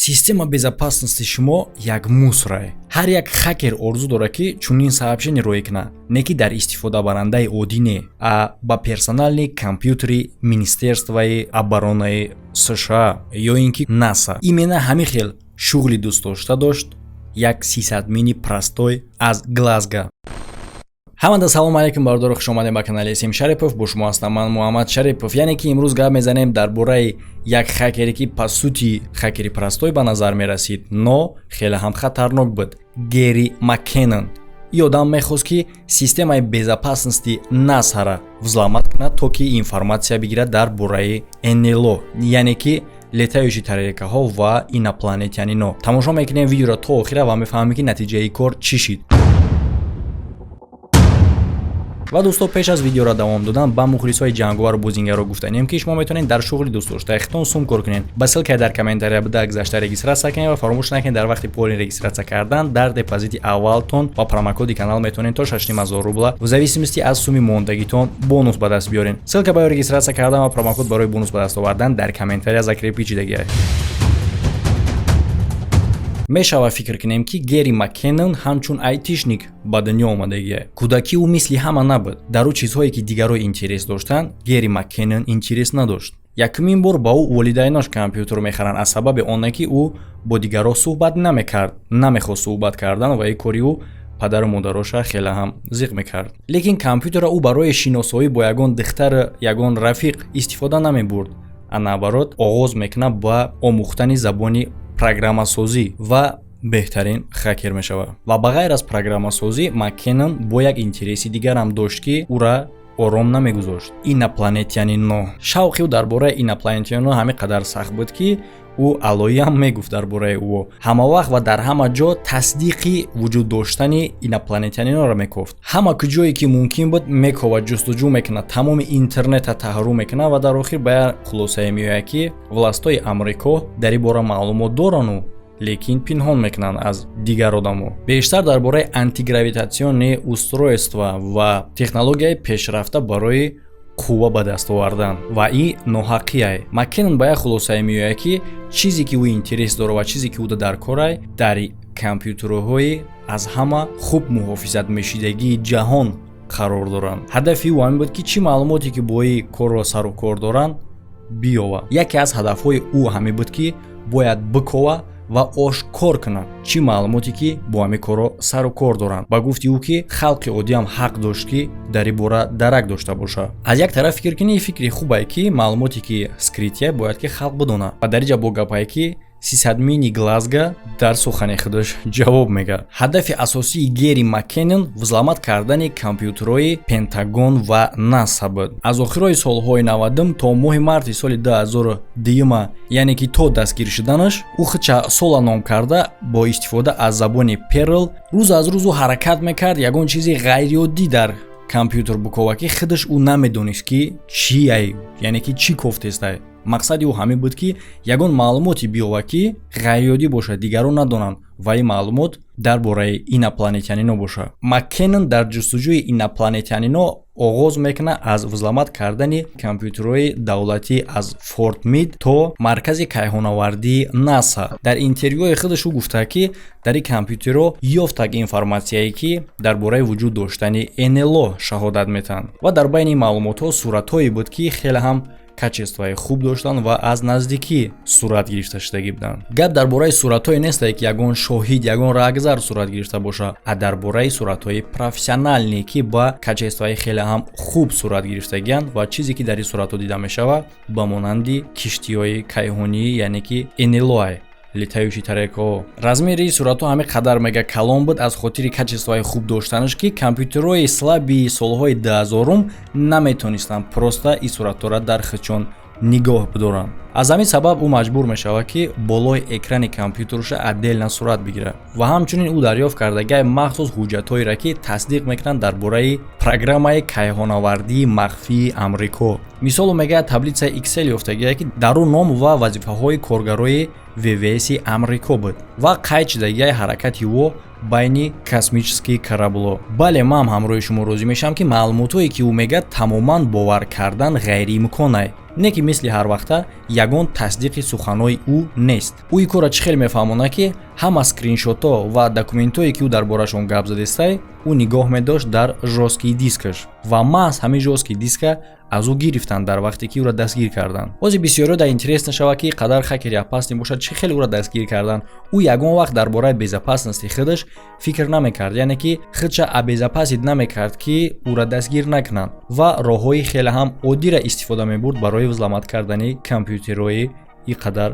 Система безопасности шумо як мусорае. Ҳар як хакер орзу дорад, ки чунин сообщение роӣ кунад, не ки дар истифодабарандаи оддӣ, не, а ба персональный компютери Министерствои оборонаи США ё ин ки НАСА. Именно ҳамин хел шуғли дӯстдошта дошт як сисадмини простой аз Глазга. Ҳамада салому алейкум, бародаро, хуш омадем ба канали Сим Шарипов. Бо шумо ҳастам ман, Муҳаммад Шарипов. Яъне ки имрӯз гап мезанем дар бораи як хакере, ки по сути хакери простой ба назар мерасид, но хеле ҳам хатарнок буд: Гери Маккеннон. И одам мехост, ки системаи безопасности НАСАра взломать кунад, то ки информатсия бигирад дар бораи НЛО, яъне ки летающие тарелкаҳо ва инопланетянино. Тамошо мекунем видеоро то охира ва мефаҳмем, ки натиҷаи кор чӣ шид. Ва дӯсто, пеш аз видеоро давом додан, ба мухлисҳои ҷанговару бозингарро гуфтанем, ки шумо метавонед дар шуғли дӯстдоштаи худтон сум кор кунед. Ба ссылкаи дар комментария буда гузашта регистрация кунед ва фаромӯш накунед, дар вақти полный регистрация кардан дар депозити аввалтон ва промокоди канал метавонед то 6500 рубла в зависимости аз суми мондагитон бонус ба даст биёред. Ссылка барои регистрация кардан ва промокод барои бонус ба даст овардан дар комментария закрепить шидагиа. Мешавад фикр кунем, ки Гери Маккеннон ҳамчун айтишник ба дунё омадагия. Кӯдакӣ ӯ мисли ҳама набуд. Дар ӯ чизҳое, ки дигарро интерес доштанд, Гери Маккеннон интерес надошт. Якумин бор ба ӯ волидайнош компютер мехаранд аз сабаби оне, ки ӯ бо дигарҳо суҳбат намекард, намехост суҳбат кардан ва ин кори ӯ падару модароша хеле ҳам зиқ мекард. Лекин компютерро ӯ барои шиносоӣ бо ягон духтар, ягон рафиқ истифода намебурд, а наоборот, оғоз мекунад ба омӯхтани забони программасозӣ ва беҳтарин хакер мешавад. Ва ба ғайр аз программасозӣ, Маккеннон бо як интереси дигарам дошт, ки ӯра ором намегузошт: инопланетянино. Шавқи ӯ дар бораи инопланетянино ҳамин қадар сахт буд, ки ӯ алоиам мегуфт дар бораи ӯ. Ҳамавақт ва дар ҳама ҷо тасдиқи вуҷуд доштани инопланетяниноро мекофт. Ҳама куҷое ки мумкин буд, мековад, ҷустуҷӯ мекунад, тамоми интернета таҳаррӯ мекунад ва дар охир ба як хулосае меояд, ки властҳои Амрико дар ин бора маълумот дорану, лекин пинҳон мекунанд аз дигар одамо. Бештар дар бораи антигравитационные устройства ва технологияи пешрафта барои қувва ба даст овардан ва ин ноҳаққиай. Маккенон ба як хулосае меояд, ки чизе ки ӯ интерес дорад ва чизе ки ӯ дар корай, дар компютерҳои аз ҳама хуб муҳофизатмешидагии ҷаҳон қарор доранд. Ҳадафи ӯ ҳамин буд, ки чӣ маълумоте, ки бо ин корро сару кор доранд, биёва. Яке аз ҳадафҳои ӯ ҳамин буд, ки бояд бикова ва ошкор кунад чӣ маълумоте, ки бо ҳамин корро сару кор доранд. Ба гуфти ӯ, ки халқи оддиам ҳақ дошт, ки дар ин бора дарак дошта бошад. Аз як тараф фикр кунӣ, фикри хубае, ки маълумоте, ки скрытый, бояд ки халқ бидонад. Ва дар инҷа бо гапае, ки сисадмини Глазга дар сухани худаш ҷавоб мегӯяд. Ҳадафи асосии Гери Маккеннон взломать кардани компютерҳои Пентагон ва НАСА буд. Аз охирои солҳои 90-ум то моҳи марти соли 2002, яъне ки то дастгир шуданаш, ӯ худша сола ном карда, бо истифода аз забони Перл рӯз аз рӯз ӯ ҳаракат мекард ягон чизи ғайриоддӣ дар компютер букова, ки худаш ӯ намедонист, ки чиай, яъне ки чӣ кофтестай. Мақсади ӯ ҳамин буд, ки ягон маълумоте биёвад, ки ғайриоддӣ бошад, дигарон надонанд ва ин маълумот дар бораи инопланетянино бошад. Маккеннон дар ҷустуҷӯи инопланетянино оғоз мекунад аз взломать кардани компютерҳои давлатӣ, аз Форт Мид то маркази кайҳонавардии НАСА. Дар интервюи худаш ӯ гуфта, ки дар ин компютерҳо ёфтак информатсияе, ки дар бораи вуҷуд доштани НЛО шаҳодат метаҳанд. Ва дар байни ин маълумотҳо суратҳое буд, ки хеле ҳам качествои хуб доштанд ва аз наздикӣ сурат гирифта шудагӣ буданд. Гап дар бораи суратҳое нестае, ки ягон шоҳид, ягон раҳгузар сурат гирифта бошад, а дар бораи суратҳои профессиональные, ки ба качествои хеле ҳам хуб сурат гирифтагианд. Ва чизе, ки дар ин суратҳо дида мешавад, ба монанди киштиҳои кайҳонӣ, яъне ки НЛО, летающие тарелкаҳо. Размери суратҳо ҳамин қадар мега калон буд аз хотири качествои хуб доштанаш, ки компютерҳои слабый солҳои 2000-ум наметонистанд просто ин суратҳоро дар худшон нигоҳ бидоранд. Аз ҳамин сабаб ӯ маҷбур мешавад, ки болои экрани компютерша отдельно сурат бигирад. Ва ҳамчунин ӯ дарёфт кардагиай махсус ҳуҷҷатҳоеро, ки тасдиқ мекунанд дар бораи программаи кайҳонавардии махфии Амрико. Мисолу мегӯяд, таблицаи Excel ёфтагие, ки дар ӯ ном ва вазифаҳои коргарои ВВСи Амрико буд ва қайд шудагиай ҳаракати ӯ байни космический корабло. Бале, ман ҳамроҳи шумо розӣ мешавам, ки маълумотҳое, ки ӯ мегӯяд, тамоман бовар кардан ғайриимконай. Не ки мисли ҳарвақта ягон тасдиқи суханҳои ӯ нест. Ӯ ин корро чӣ хел мефаҳмонад, ки ҳама скриншотҳо ва документҳое, ки ӯ дар борашон гап задестай, ӯ нигоҳ медошт дар жёсткий дискаш ва маҳз ҳамин жёсткий диска аз ӯ гирифтанд дар вақте ки ӯро дастгир карданд. Ҳозир бисёриҳо дар интерес нашавад, ки қадар хакери опасный бошад, чӣ хел ӯро дастгир карданд. Ӯ ягон вақт дар бораи безопасности худаш фикр намекард, яъне ки худша обезопасить намекард, ки ӯро дастгир накунанд, ва роҳҳои хеле ҳам оддиро истифода мебурд барои взломать кардани компютерҳои ин қадар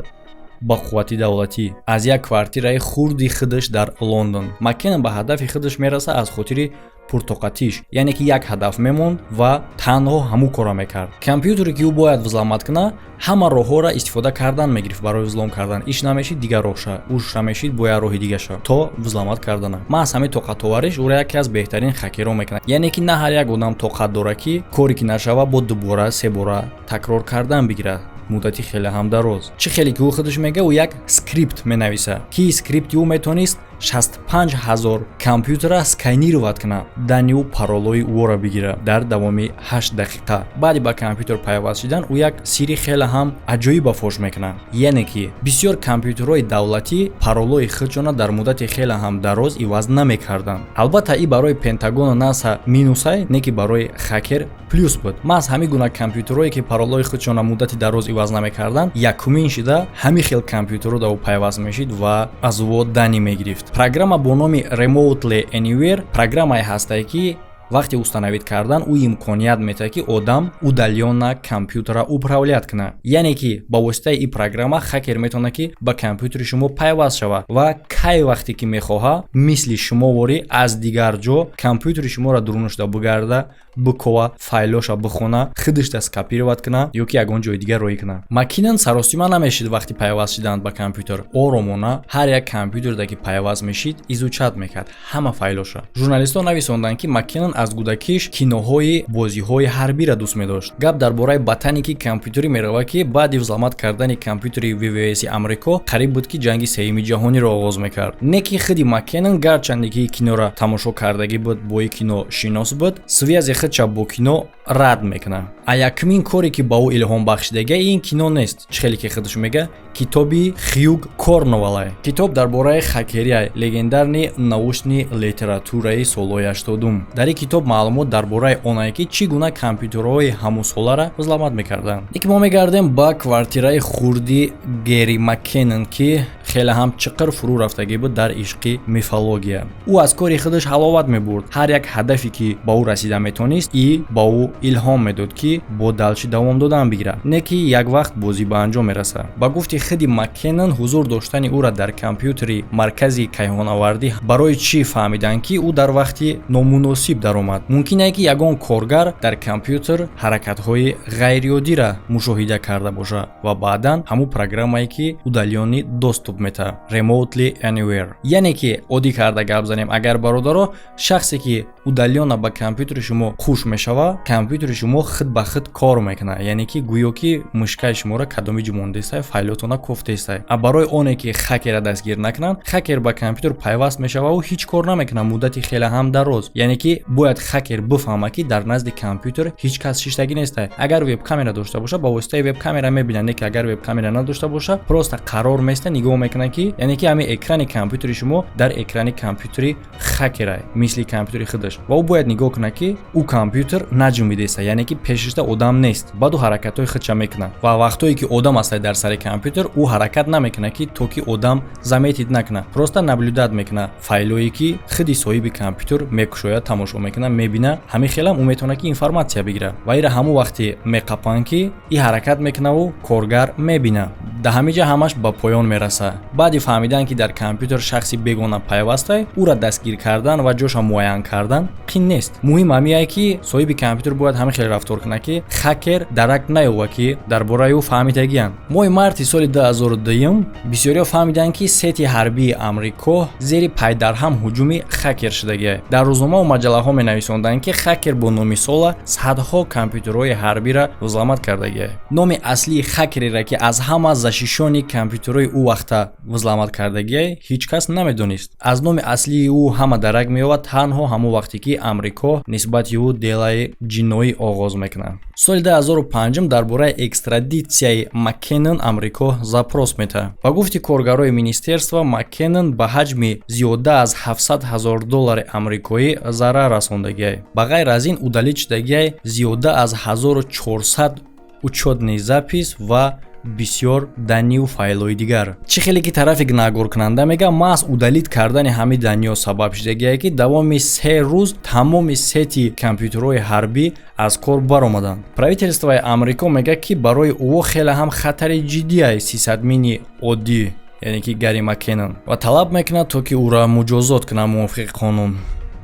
ба қуввати давлатӣ. Аз як квартираи хурди худаш дар Лондон Маккенон ба ҳадафи худаш мерасад аз хотири пуртоқатиш, яъне ки як ҳадаф мемонд ва танҳо ҳамун корро мекард. Компютере, ки ӯ бояд взломать кунад, ҳама роҳҳоро истифода кардан мегирифт барои взлом кардан. Иш намешид, дигар роҳша, уш намешид, бо як роҳи дигаша то взломать кардана. Маҳз ҳамин тоқатовариш ӯро яке аз беҳтарин хакерҳо мекунад, яъне ки на ҳар як одам тоқат дорад, ки коре ки нашава, бо дубора, себора такрор кардан бигирад муддати хеле ҳам дароз. Чӣ хеле ки ӯ худаш мега, ӯ як скрипт менависа, ки скрипти ӯ метавонист 65 ҳазор компютера сканировать кунад, данные паролҳои ӯро бигира дар давоми 8 дақиқа. Баъди ба компютер пайваст шидан, ӯ як сирри хеле ҳам аҷоиба фош мекунад, яъне ки бисёр компютерҳои давлатӣ паролҳои худшона дар муддати хеле ҳам дароз иваз намекарданд. Албатта, и барои Пентагону НАСА минусай, не ки барои хакер плюс буд. Маҳз ҳамин гуна компютерҳое, ки паролҳои худшона муддати дароз иваз намекарданд, якумин шида ҳамин хел компютерҳо да ӯ пайваст мешид ва аз ӯ данные мегирифт. Программа бо номи Remotely Anywhere программае ҳастае, ки вақте установить кардан, ӯ имконият метаҳад, ки одам удалённо компютера управлять кунад, яъне ки ба воситаи ин программа хакер метавонад, ки ба компютери шумо пайваст шавад ва кай вақте ки мехоҳад, мисли шумо ворӣ аз дигар ҷо компютери шуморо дурунашда бигарда, бикова, файлоша бихона, худашда скопировать кунад ё ки ягон ҷои дигар роҳӣ кунад. Маккинон саросима намешид. Вақти пайваст шидан ба компютер оромона ҳар як компютерда, ки пайваст мешид, изучать мекард ҳама файлоша. Журналистҳо нависонданд, ки Маккинон аз кӯдакиш киноҳои бозиҳои ҳарбиро дӯст медошт. Гап дар бораи ботаники компютерӣ меравад, ки баъди взломать кардани компютери ВВСи Амрико қариб буд, ки Ҷанги Сеюми Ҷаҳониро оғоз мекард. Не ки худи Маккенон, гарчанде ки киноро тамошо кардагӣ буд, бо ин кино шинос буд, связи худша бо кино рад мекунад. А якумин коре, ки ба ӯ илҳом бахшидага, ин кино нест. Чӣ хеле ки худаш мега, китоби Хюг Корновалай. Китоб дар бораи хакерия, легендарный научный литератураи солҳои 80-ум. Дар ин китоб маълумот дар бораи онае, ки чӣ гуна компютерҳои ҳамусоларо взломать мекарданд. Ки мо мегардем ба квартираи хурди Гери Маккенон, ки хеле ҳам чиқир фурӯ рафтагӣ буд дар ишқи мифология. Ӯ аз кори худаш ҳаловат мебурд. Ҳар як ҳадафе, ки ба ӯ расида метавонист, и ба ӯ илҳом медод, ки бо дальше давом додан бигирад. Не ки як вақт бозӣ ба анҷом мерасад. Ба гуфти худи Маккенон, ҳузур доштани ӯра дар компютери маркази кайҳонавардӣ барои чӣ фаҳмиданд, ки ӯ дар вақти номуносиб даромад. Мумкин е, ки ягон коргар дар компютер ҳаракатҳои ғайриоддиро мушоҳида карда бошад ва баъдан ҳамун программае, ки удалённый доступ метаҳад, Remotely Anywhere. Яъне ки оддӣ карда гап занем агар, бародаро, шахсе, ки удалённо ба компютери шумо хуш мешавад, компютери шумо худ ба худ кор мекунад, яъне ки гӯё ки мушкаи шуморо кадоми ҷумондестай, файлотона кофтестай. А барои оне ки хакера дастгир накунанд, хакер ба компютер пайваст мешавад, ӯ ҳеҷ кор намекунад муддати хеле ҳам дароз, яъне ки бояд хакер бифаҳмад, ки дар назди компютер ҳеҷ кас шиштагӣ нестай. Агар веб-камера дошта боша, ба воситаи веб-камера мебинад, не ки агар веб-камера надошта боша, просто қарор места, нигоҳ мекунад, ки яъне ки ҳамин экрани компютери шумо дар экрани компютери хакера, мисли компютери худаш, ва ӯ бояд нигоҳ кунад, ки ӯ компютер наҷунбидеста, яъне ки пешишта одам нест. Баъд ӯ ҳаракатҳои худша мекунад ва вақтҳое, ки одам астад дар сари компютер, ӯ ҳаракат намекунад, ки то ки одам заметить накунад, просто наблюдать мекунад файлое, ки худи соҳиби компютер мекушояд, тамошо мекунад, мебинад. Ҳамин хелам ӯ метавонад, ки информатсия бигирад ва ира ҳамон вақте меқапанд, ки и ҳаракат мекунаву коргар мебинад. Дар ҳамин ҷа ҳамаш ба поён мерасад. Баъди фаҳмидан, ки дар компютер шахси бегона пайвастай, ӯра дастгир кардан ва ҷоша муайян кардан қин нест. Муҳим ҳамие, ки соҳиби компютер бояд ҳамин хел рафтор кунад, ки хакер дарак наёбад, ки дар бораи ӯ фаҳмидагиянд. Моҳи марти соли 2002 бисёриҳо фаҳмиданд, ки сети ҳарбии Амрико зери пайдарҳам ҳуҷуми хакер шудагиа. Дар рӯзномаву маҷаллаҳо менависонданд, ки хакер бо номи Сола садҳо компютерҳои ҳарбиро взломать кардагиа. Номи аслии хакереро, ки аз ҳама защищённый компютерҳои ӯ вақта ира взломать кардагиай, ҳеҷ кас намедонист. Аз номи аслии ӯ ҳама дарак меёбад танҳо ҳамон вақте, ки Амрико нисбати ӯ делаи ҷиноӣ оғоз мекунад. Соли 2005 дар бораи экстрадитсияи Маккеннон Амрико запрос метаҳад. Ба гуфти коргарои министерства, Маккеннон ба ҳаҷми зиёда аз 700 ҳазор доллари амрикоӣ зарар расондагиай. Ба ғайр аз ин, удалить шудагиай зиёда аз 1400 учётный запись ва бисёр данные ву файлҳои дигар. Чӣ хеле ки тарафи гунаҳгоркунанда мега, маҳз удалить кардани ҳамин данные ҳо сабаб шудагие, ки давоми 3 рӯз тамоми сети компютерҳои ҳарбӣ аз кор баромаданд. Правительствои Амрико мегӯяд, ки барои ӯ хеле ҳам хатари ҷиддиай сисадмини оддӣ, яъне ки Гарри Маккеннон, ва талаб мекунад, то ки ӯро муҷозот кунанд мувофиқи қонун.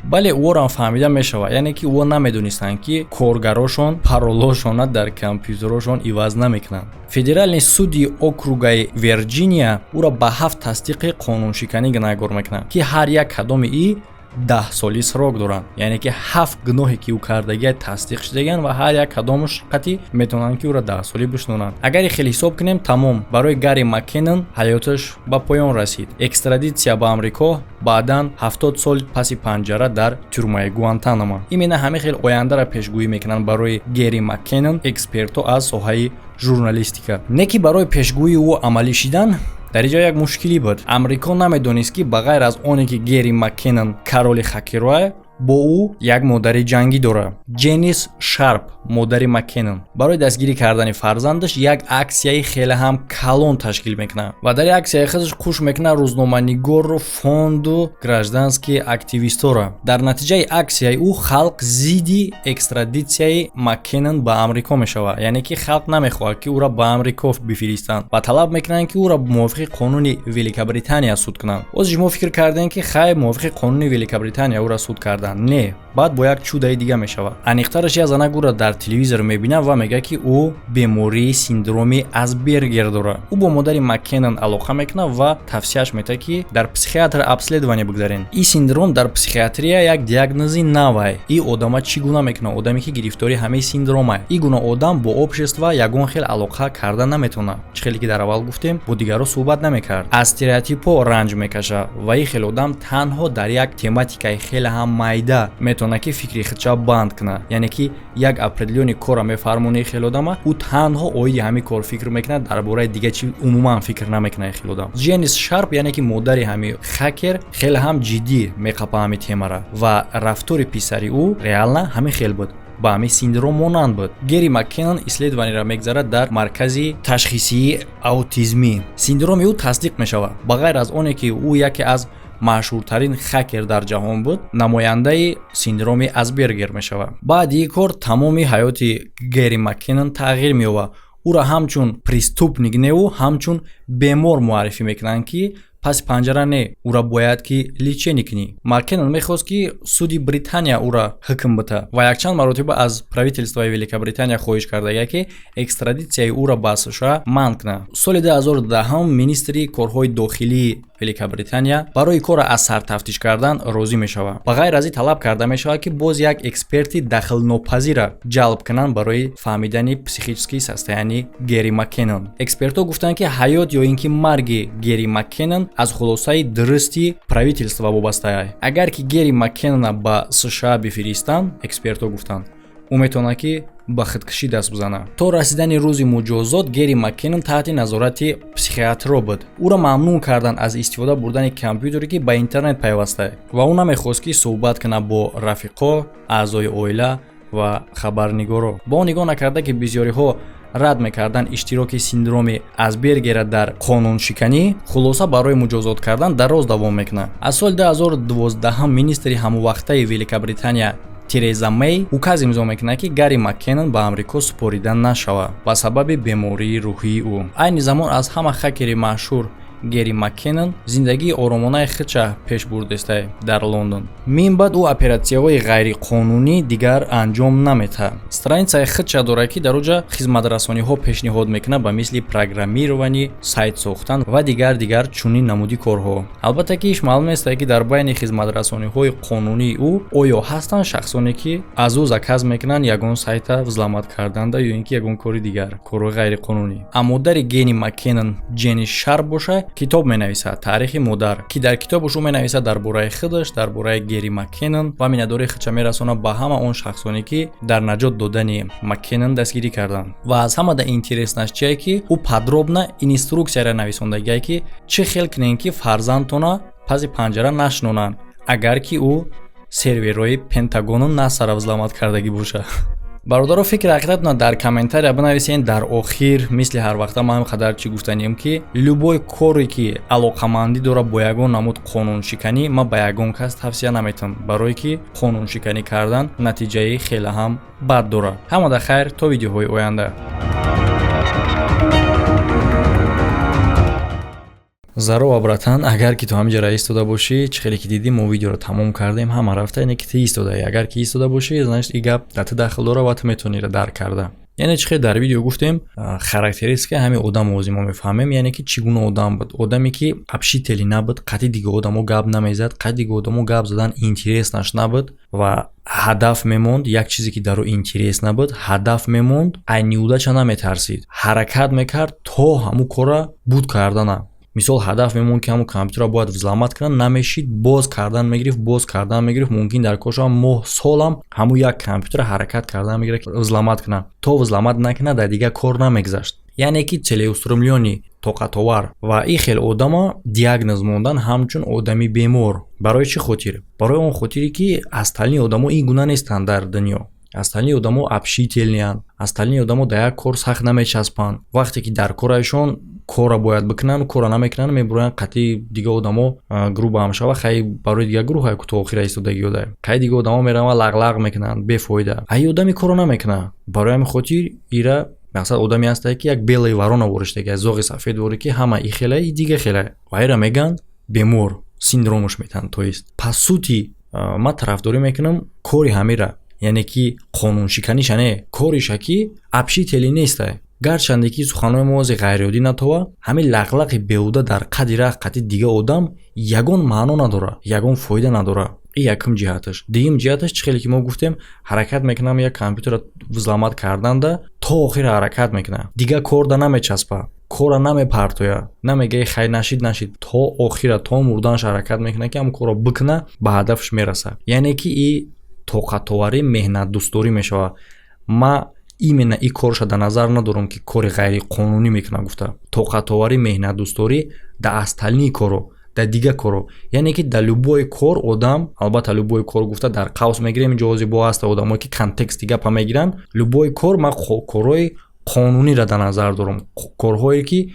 Бале, ӯро фаҳмида мешавад, яъне ки ӯ намедонистанд, ки коргарошон паролошона дар компютерошон иваз намекунанд. Федеральный суди округаи Вирҷиния ӯро ба ҳафт тасдиқи қонуншиканӣ гунаҳгор мекунад, ки ҳар як кадоми и 10 соли срок доранд. Яъне ки ҳафт гуноҳе, ки ӯ кардагия, тасдиқ шудагианд ва ҳар як кадомаш қатъи метавонанд, ки ӯро 10 солӣ бишнонанд. Агар хеле ҳисоб кунем, тамом, барои Гарри Маккеннон ҳаёташ ба поён расид: экстрадитсия ба Амрико, баъдан 70 сол паси панҷара дар тюрьмаи Гуантанамо. Именно ҳамин хел ояндаро пешгӯӣ мекунанд барои Герри Маккеннон экспертҳо аз соҳаи журналистика. Не ки барои пешгӯии ӯ амалӣ шидан дар инҷо як мушкилӣ буд. Амрико намедонист, ки ба ғайр аз оне ки Герри Маккеннон короли хакероа, бо ӯ як модари ҷангӣ дорад. Ҷенис Шарп, модари Маккеннон, барои дастгирӣ кардани фарзандаш як аксияи хеле ҳам калон ташкил мекунад ва дар аксияи худаш қуш мекунад рӯзноманигору, фонду гражданский активистҳоро. Дар натиҷаи аксияи ӯ халқ зидди экстрадитсияи Маккеннон ба Амрико мешавад, яъне ки халқ намехоҳад, ки ӯро ба Амрико бифиристанд, ва талаб мекунанд, ки ӯро мувофиқи қонуни Великобритания суд кунанд. Боз шумо фикр кардем, ки хай, мувофиқи қонуни Великобритания ӯро суд карданд. Не, баъд бо як чудаи дига мешавад. Аниқтараш, як занак ӯро дар телевизор мебинад ва мегӯяд, ки ӯ бемории синдроми Асбергер дорад. Ӯ бо модари Маккеннон алоқа мекунад ва тавсияш метаҳад, ки дар психиатр обследование бигзарен. Ин синдром дар психиатрия як диагнози навай. Ин одама чӣ гуна мекунад? Одаме, ки гирифтори ҳамаи синдромай, ин гуна одам бо общество ягон хел алоқа карда наметавонад. Чӣ хеле ки дар аввал гуфтем, бо дигарро суҳбат намекард, аз стереотипҳо ранҷ мекашад ва ин хел одам танҳо дар як тематикаи хеле ҳам майда метавонад, ки фикри худша банд кунад. Яъне ки як определённый корро мефармони хел одама, ӯ танҳо оиди ҳамин кор фикр мекунад, дар бораи дига чи умуман фикр намекунад хел одам. Ҷенис Шарп, яъне ки модари ҳами хакер, хеле ҳам ҷиддӣ меқапа ҳами темара ва рафтори писари ӯ реально ҳамин хел буд, ба ҳамин синдром монанд буд. Герри Маккеннон исследованиеро мегзарад дар маркази ташхисии аутизмӣ. Синдроми ӯ тасдиқ мешавад. Ба ғайр аз оне ки ӯ яке аз машҳуртарин хакер дар ҷаҳон буд, намояндаи синдроми Асбергер мешавад. Баъди ин кор тамоми ҳаёти Герри Маккеннон тағйир меёбад. Ӯро ҳамчун преступник неву, ҳамчун бемор муаррифӣ мекунанд, ки паси панҷара не, ӯра бояд ки лечение кунӣ. Маккеннон мехост, ки суди Британия ӯра ҳукм бита ва якчанд маротиба аз правительствои Великобритания хоҳиш кардага, ки экстрадитсияи ӯра ба США манъ кунад. Соли 2010 министри корҳои дохилии Великобритания барои корро аз сар тафтиш кардан розӣ мешавад. Ба ғайр аз ин, талаб карда мешавад, ки боз як эксперти дахлнопазирра ҷалб кунанд барои фаҳмидани психический состояние Герри Маккеннон. Экспертҳо гуфтанд, ки ҳаёт ё ин ки марги Герри Маккеннон аз хулосаи дурусти правительства вобастаа. Агар ки Герри Маккеннона ба США бифиристанд, экспертҳо гуфтанд, ӯ метавонад, ки ба худкушӣ даст бизанад. То расидани рӯзи муҷозот Герри Маккеннон таҳти назорати психиатрро буд. Ӯро мамнӯъ карданд аз истифода бурдани компютере, ки ба интернет пайваста, ва ӯ намехост, ки суҳбат кунад бо рафиқо, аъзои оила ва хабарнигоро. Бо он нигоҳ накарда, ки бисёриҳо рад мекарданд иштироки синдроми Асбергера дар қонуншиканӣ, хулоса барои муҷозот кардан дароз давом мекунад. Аз соли 2012 министри ҳамовақтаи Великобритания Тереза Мей указ имзо мекунад, ки Гарри Маккеннон ба Амрико супорида нашавад ба сабаби бемории рӯҳии ӯ. Айни замон аз ҳама хакери машҳур Герри Маккеннон зиндагии оромонаи худша пеш бурдестай дар Лондон. Мин баъд ӯ оператсияҳои ғайриқонунӣ дигар анҷом наметаҳад. Страницаи худша дорад, ки дар оҷа хизматрасониҳо пешниҳод мекунад, ба мисли программирование, сайт сохтан ва дигар чунин намуди корҳо. Албатта, ки ҳеҷ маълум нестае, ки дар байни хизматрасониҳои қонунии ӯ оё ҳастанд шахсоне, ки аз ӯ заказ мекунанд ягон сайта взломать карданда ё ин ки ягон кори дигар, корҳои ғайриқонунӣ. А модари Герри Маккеннон, Ҷенни Шарп боша. Китоб менависад, «Таърихи модар», ки дар китобаш ӯ менависад дар бораи худаш, дар бораи Гери Маккенон ва миннатдории худша мерасонад ба ҳама он шахсоне, ки дар наҷот додани Маккенон дастгирӣ карданд. Ва аз ҳамада интереснаш чие, ки ӯ подробно инструксияро нависондагие, ки чӣ хел кунем, ки фарзандтона паси панҷара нашинонанд, агар ки ӯ серверҳои Пентагону НАСАра взломать кардагӣ бошад. Бародаро, фикри ҳақиқатона дар комментария бинависен. Дар охир, мисли ҳар вақта, ман қадар чӣ гуфтанием, ки любой коре, ки алоқамандӣ дорад бо ягон намуд қонуншиканӣ, ман ба ягон кас тавсия наметавам, барое ки қонуншиканӣ кардан натиҷаи хеле ҳам бад дорад. Ҳамада хайр, то видеоҳои оянда. Здорово, братан! Агар ки ту ҳамиҷара истода бошӣ, чӣ хеле ки дидӣ, мо видеоро тамом кардем, ҳама рафта, яъне ки ту истодаӣ. Агар ки истода бошӣ, значит, и гап дар ту дахл дора ва ту метавонӣ дарк карда. Яъне чӣ хел дар видео гуфтем, характеристикаи ҳамин одам ози мо мефаҳмем, яъне ки чӣ гуна одам буд. Одаме, ки общительный набуд, қатъи дига одамо гап намезад, қатъи дига одамо гап задан интереснаш набуд ва ҳадаф мемонд. Як чизе, ки дар ӯ интерес набуд, ҳадаф мемонд, ай неудача наметарсид, ҳаракат мекард то ҳамун кора буд кардана. Мисол, ҳадаф мемонд, ки ҳамун компютерро бояд взломать кунад, намешид, боз кардан мегирифт, боз кардан мегирифт. Мумкин дар кор шава моҳ, солам ҳамун як компютера ҳаракат кардан мегирад, взломать кунад. То взломать накунад, дар дигар кор намегузашт. Яъне ки целеустремлённый, тоқатовар. Ва ин хел одама диагноз мондан ҳамчун одами бемор. Барои чӣ хотир? Барои он хотире, ки остальные одамо ин гуна нестанд. Дар дунё остальные одамо общительный анд, остальные одамо дар як кор сахт намечаспанд. Вақте ки дар корашон корра бояд бикунанд, корра намекунанд, мебуроянд, қатъи дига одамо грубо ҳам шава, хай, барои дига гурӯҳ ку то охира истодагиёда, қай дига одамо мераванд, лағлағ мекунанд бефоида. Ай одами корро намекунад. Барои ҳамин хотир ира мақсад одаме ҳастае, ки як белая ворона вориштаги, зоғи сафед ворӣ, ки ҳама и хела, и дига хела, ва ира мегӯянд бемор, синдромаш метаҳанд. То есть, по сути, ман тарафдорӣ мекунам кори ҳамира, яъне ки қонуншиканиша не, кориша, ки общительный нестай. Гарчанде ки суханҳои мо ози ғайриоддӣ натова, ҳамин лағлақи беҳуда дар қади раҳ қатъи дига одам ягон маъно надорад, ягон фоида надорад. И якум ҷиҳаташ. Дуюм ҷиҳаташ, чӣ хеле ки мо гуфтем, ҳаракат мекунам як компютерро взломать карданда, то охир ҳаракат мекунад, дигар корда намечаспа, корра намепартоя, намегаи хай, нашид, нашид, то охира, то мурданаш ҳаракат мекунад, ки ҳамн корро бикуна, ба ҳадафаш мерасад. Яъне ки и тоқатоварӣ, меҳнатдӯстдорӣ мешавад. Ма именно и корша дар назар надорам, ки кори ғайриқонунӣ мекунад гуфта. Тоқатоварӣ, меҳнатдӯстдорӣ дар остальные коро, дар дигар коро, яъне ки дар любой кор одам, албатта, любой кор гуфта дар қавс мегирем, инҷо ҳозир бо ҳаста одамое, ки контексти гапа мегиранд. Любой кор, ман корҳои қонуниро дар назар дорам, корҳое, ки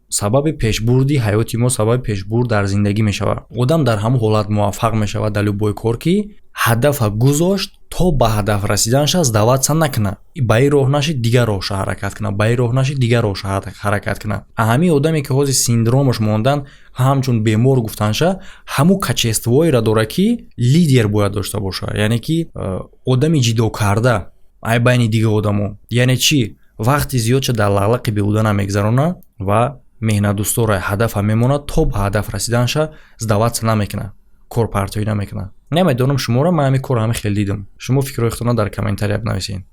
сабаби пешбурди ҳаёти мо, сабаби пешбурд дар зиндагӣ мешавад. Одам дар ҳамон ҳолат муваффақ мешавад дар любой кор, ки ҳадафа гузошт, то ба ҳадаф расиданаш сдаваться накунад, ба ин роҳ нашид, дигар роҳша ҳаракат кунад, ба ин роҳ нашид, дигар роҳша ҳаракат кунад. Ҳамин одаме, ки ҳозир синдромаш мондан, ҳамчун бемор гуфтанша, ҳамун качествоеро дорад, ки лидер бояд дошта бошад, яъне ки одами ҷидокарда ай байни дигар одамо. Яъне чӣ? Вақти зиёдша дар лағлақи беҳуда намегзаронад ва меҳнатдӯстдора, ҳадафа мемонад, то ба ҳадаф расиданша сдаваться намекунад, корпартоӣ намекунад. Намедонам шуморо, ман ҳамин корро ҳамин хел дидам. Шумо фикрҳои худтонро дар комментария бинависед.